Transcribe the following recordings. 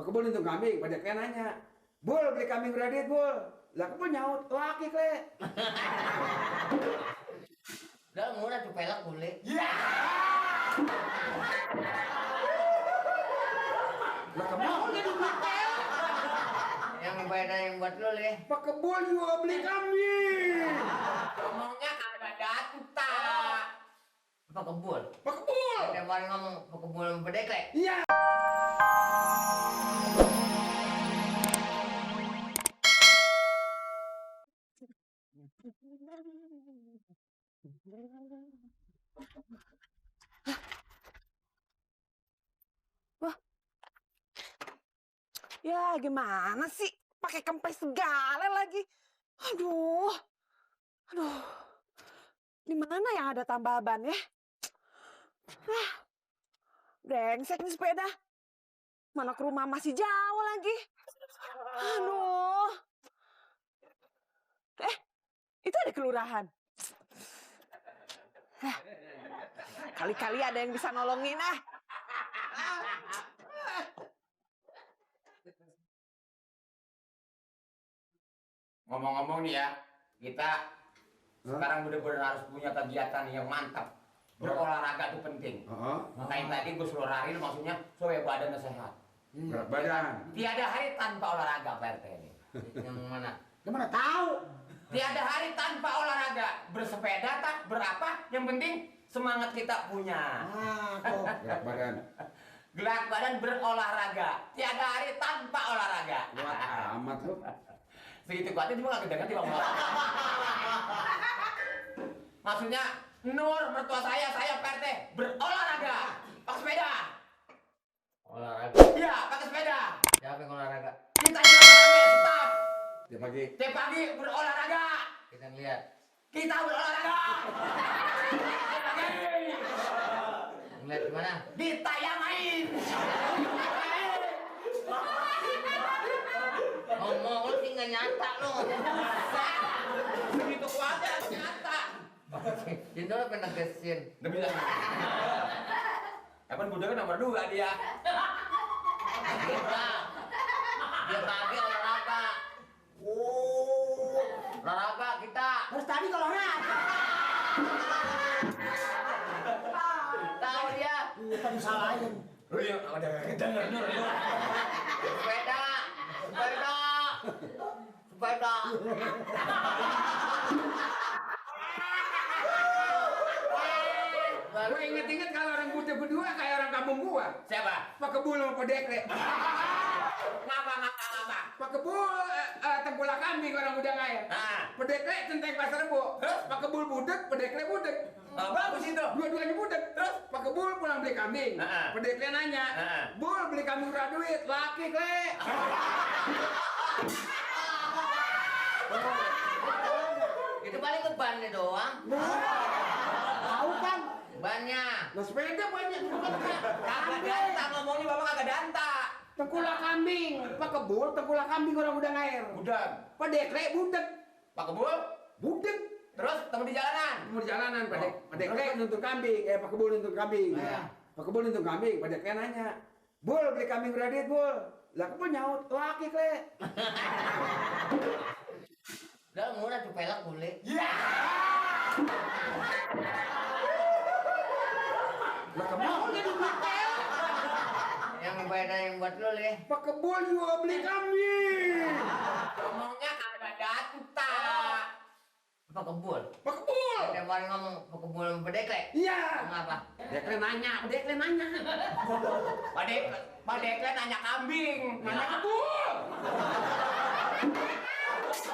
kebun itu kambing, pada kayak nanya, Bul beli kambing Radit Bul, lah kebun nyaut, laki kle. Udah murah tuh pelak kulit. Ya. Lah kebun jadi hotel. Yang beda yang buat lo leh. Pak kebun juga beli kambing. Ngomongnya ada data. Pak kebun. Pak kebun. Ada orang ngomong pak kebun bedek. Iya. Wah. Ya gimana sih? Pakai kempes segala lagi. Aduh. Aduh. Di mana yang ada tambah ban ya? Ah. Brengsek nih sepeda. Mana ke rumah masih jauh lagi. Aduh. Itu ada kelurahan. Kali-kali ada yang bisa nolongin ah. Ngomong-ngomong nih ya, kita sekarang bener-bener harus punya kegiatan yang mantap. Berolahraga itu penting. Makanya tadi gue suruh Raril maksudnya supaya badannya sehat. Berat badan. Tiada hari tanpa olahraga Pak RT ini. Yang mana? Gimana tahu? Tiada hari tanpa olahraga. Bersepeda tak berapa, yang penting semangat kita punya. Tuh. Berat badan. Gerak badan berolahraga. Tiada hari tanpa olahraga. Kuat amat lu. Segitu kuatnya cuma gak kedengar tiba olahraga. Maksudnya Nur, mertua saya Pak RT berolahraga. Pakai sepeda. Olahraga? Iya, pakai sepeda. Siapa yang olahraga? Kita yang olahraga, stop. Tiap pagi berolahraga. Kita lihat. Kita berolahraga. Tiap pagi. Ngeliat gimana? Ditayangain. Ngomong lu sih nggak nyata lu. Begitu kuatnya nyata. Jendol pernah kesin. Udah bilang. Kapan budaknya nomor 2 dia. Dia pagi olahraga. Olahraga kita. Terus tadi kalau olahraga. Tahu dia. Kita disalahin. Oh iya, ada denger Nur. Sepeda. Gue inget-inget kalau orang putih berdua kayak orang kampung gua. Siapa? Pak Kebul sama Pak Dekle. Ngapa? Pak Kebul tengkulak kambing orang udah ngair. Pak Dekle centeng pasar Rebo. Pak Kebul budek, Pak Dekle budek. Bagus itu. Dua-duanya budek. Terus Pak Kebul pulang beli kambing. Pak Dekle nanya, Bul beli kambing berapa duit? Laki kle. Itu paling ke bannya doang. Tahu kan? Bannya. Nah sepeda banyak. Kagak danta ngomongnya bapak kagak danta. Tengkulak kambing. Pak Kebul tengkulak kambing orang udah ngair. Budek. Pak Dekle budek. Pak Kebul. Budek. Terus ketemu di jalanan. Mau di jalanan, Pak Dekle nuntun kambing, Pak Kebul nuntun kambing. Pak Kebul nuntun kambing, Pak Dekle nanya, Bul beli kambing Radit Bul, lah kebun nyaut, laki kle. Udah murah tuh pelak kulit. Ya. Lah kebun jadi hotel. Yang beda yang buat lo leh. Pak Kebul juga beli kambing. Ngomongnya ada data. Pak Kebul. Pak Kebul. Ada orang ngomong Pak Kebul bedek. Iya. Ngapa? Dekle nanya, Pak Dekle nanya. Pak Dekle nanya kambing. Nanya Kebul.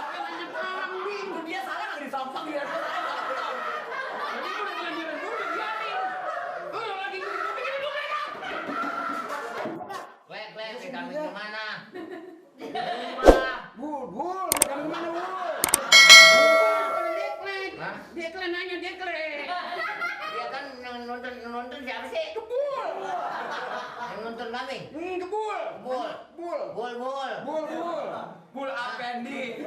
Nanya kambing. Dia salah nggak disompong dia. Jadi udah jalan-jalan gue udah biarin. Lagi gue bikin hidup mereka. Lek, kambing kemana? Rumah. Bul, kamu mana Bul? Dekle nanya Dekle. Dia kan nonton siapa sih? Kebul. Yang nonton kambing. Kebul. Bul. Bul Apendi.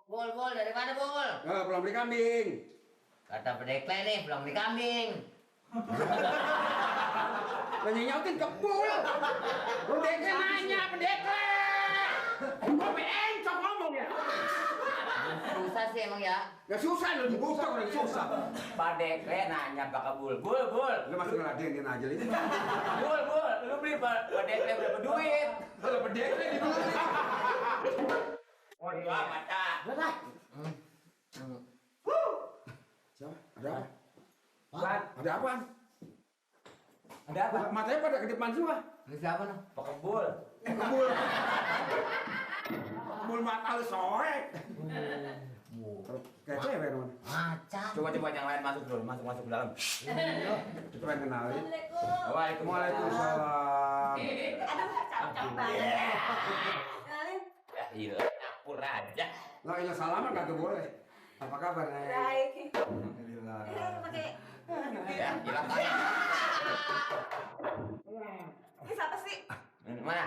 Bul dari mana Bul? Pulang beli kambing. Kata Pak Dekle nih pulang beli kambing. Lah nyautin kebul. Pendekle nanya, pendekle. Kopi encok ngomong ya. Susah sih emang ya. Ya susah lu dibuka orang susah. Pak Dekle nanya Pak Bul. Bul. Lu masih ngeladenin aja ini. Bul. Lu beli Pak Dekle berapa duit? Kalau pendekle dibeli. Oh iya, mata. Benar. Siapa? Ada apa? Bukan. Ada apa? Ada apa? Matanya pada ke depan semua. Ini siapa noh? Pak Kebul. Kebul. Kebul mata lu soek. Kayak cewek teman. Macan. Coba yang lain masuk dulu, masuk ke dalam. Kita pengen kenalin. Waalaikumsalam. Waalaikumsalam. Aduh, cakep banget. Kenalin. Ya iya, nyampur aja. Lah ilah salaman kagak boleh. Apa kabar, Nek? Baik. Alhamdulillah. Pakai. Ya, hilang saya. Ini siapa sih? Mana?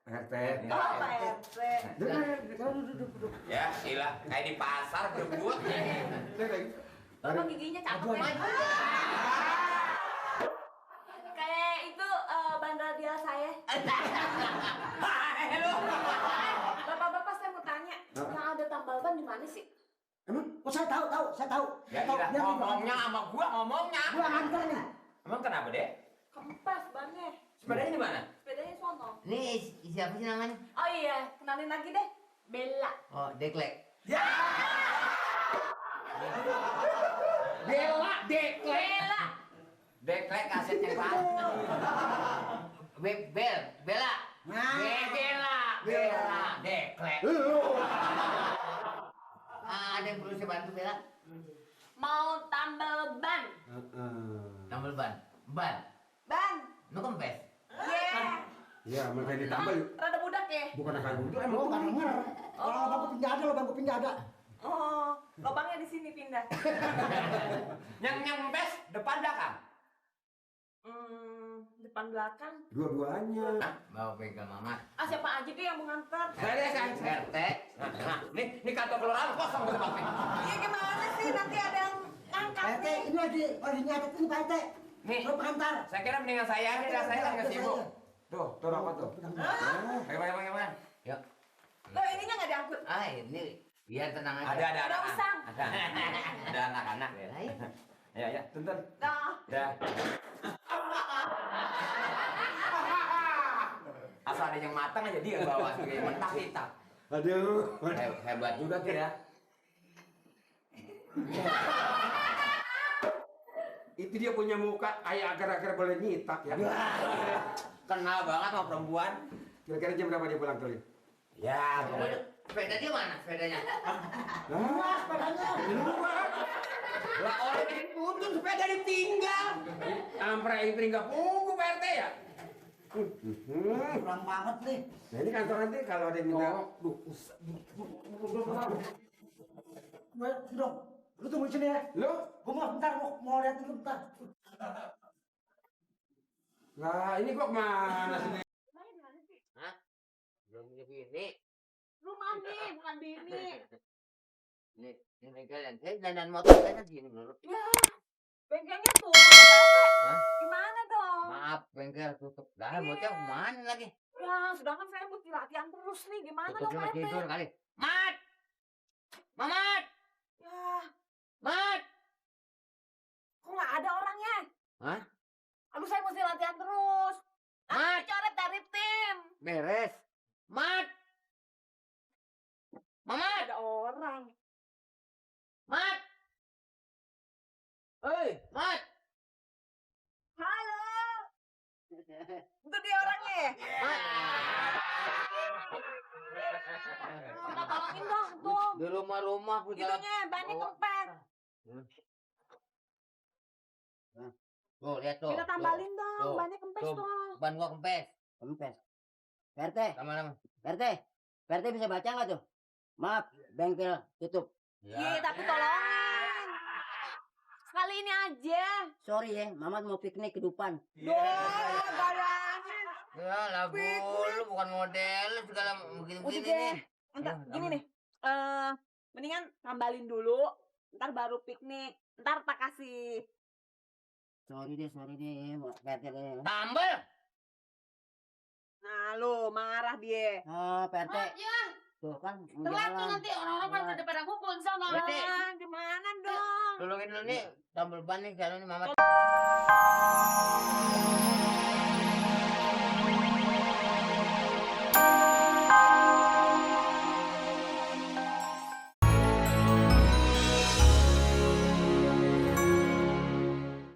RT. Oh, Pak RT. Duduk. Ya, gila. Kayak di pasar berebut. Bapak giginya cakep ya. Kayak itu ban radial saya. Halo. Bapak-bapak saya mau tanya, yang ada tambal ban di mana sih? Emang? Oh, saya tahu. Ya, Tahu. gila. Dia Ngomongnya sama gua. Gua nganter nih. Emang kenapa, Dek? Kempes bannya. Sepedanya di mana? Sepedanya sono. Ini siapa sih namanya? Oh iya, kenalin lagi deh. Bella. Oh, Deklek. Ya. Bella, Dekle. Bella. Deklek kaset yang baru. Bella. Bella. Deklek. Ada yang perlu saya bantu Bella? Mau tambal ban. Tambal ban. Ban. Ban. Lu kempes. Yeah. Ya, mereka ditambah yuk. Rada budak ya? Bukan akan itu emang Oh, tuh. kan denger. Kalau bangku pindah ada, lo bangku pindah ada. Oh, lubangnya di sini pindah. Yang nyempes depan belakang. Depan belakang. Dua-duanya. Bawa pegang mama. Ah, siapa aja deh yang mau nganter? Saya kan. RT. Nah, ini kantor kelurahan kosong tuh tempatnya. Iya gimana sih? Nanti ada yang ngangkat Pak RT, nih. ini lagi nyatet ini Pak RT. Nih, Lo pengantar. saya kira mendingan saya aja, dah saya kan nggak sibuk. Tuh apa tuh? Bagaimana? Yuk. Loh, ininya nggak diangkut. Ah, ini biar tenang aja. Ada Ada anak. usang. Ada anak-anak. Bella, yuk. Ya, tuntun. Nah, Ya. Asal ada yang matang aja dia bawa sebagai mentah kita. Aduh. Hebat juga tuh ya. Itu dia punya muka kayak agar-agar boleh nyitak ya. Kenal banget sama perempuan. Kira-kira jam berapa dia pulang tuh? Ya, pokoknya. Sepeda dia mana sepedanya? Luas sepedanya. Di luar. Lah orang ini tuntun sepeda ditinggal. Ampra itu nggak punggu Pak RT ya? Kurang banget nih. Nah ini kantor nanti kalau ada yang minta. Duh, Dong, lu tunggu di sini ya. lo? Gua mau bentar, mau lihat dulu bentar. Nah ini kok kemana sih? rumahnya di mana sih? Belum punya bini. Rumah nih, bukan bini. Ini bengkel saya dandan motor saya gini menurut. Ya, bengkelnya tuh. Pak RT. Gimana dong? Maaf, bengkel tutup. Lah, bocah kemana lagi? Ya, sedangkan saya mesti latihan terus nih. Gimana Tutup dong, cuma Pak RT? tidur kali. Mat! Mamat! Ya, Mat! kok nggak ada orangnya? Hah? Aduh, saya mesti latihan terus. Aku Mat! dicoret dari tim. Beres. Mat! Mamat! Ada orang. Mat! Hei, Mat! Halo. Itu dia orangnya ya? Mat! Minta tolongin dong, tuh. Di rumah-rumah punya. Itunya, bannya kempes. Tuh, lihat tuh. Minta tambalin dong, tuh, bannya kempes tuh. dong. Ban gua kempes. Kempes. RT, Sama-sama. RT bisa baca nggak tuh? Maaf, bengkel tutup. Iya, tapi tolongin. Sekali ini aja. Sorry ya, Mamat mau piknik ke depan. Duh, bayangin. Ya, lagu lu bukan model segala Udah begini-begini deh. nih. Entar, Ya, gini aman. nih. Mendingan tambalin dulu. Ntar baru piknik. Ntar tak kasih Sorry deh, Pak RT deh. Tambel. Nah lo marah dia. Oh, Pak RT. Ya, Tuh kan, mau telat tuh jalan. nanti orang-orang pada pada kumpul di sana. Berarti Ah, gimana dong? tolongin dulu nih tambel ban nih, jalan nih Mamat.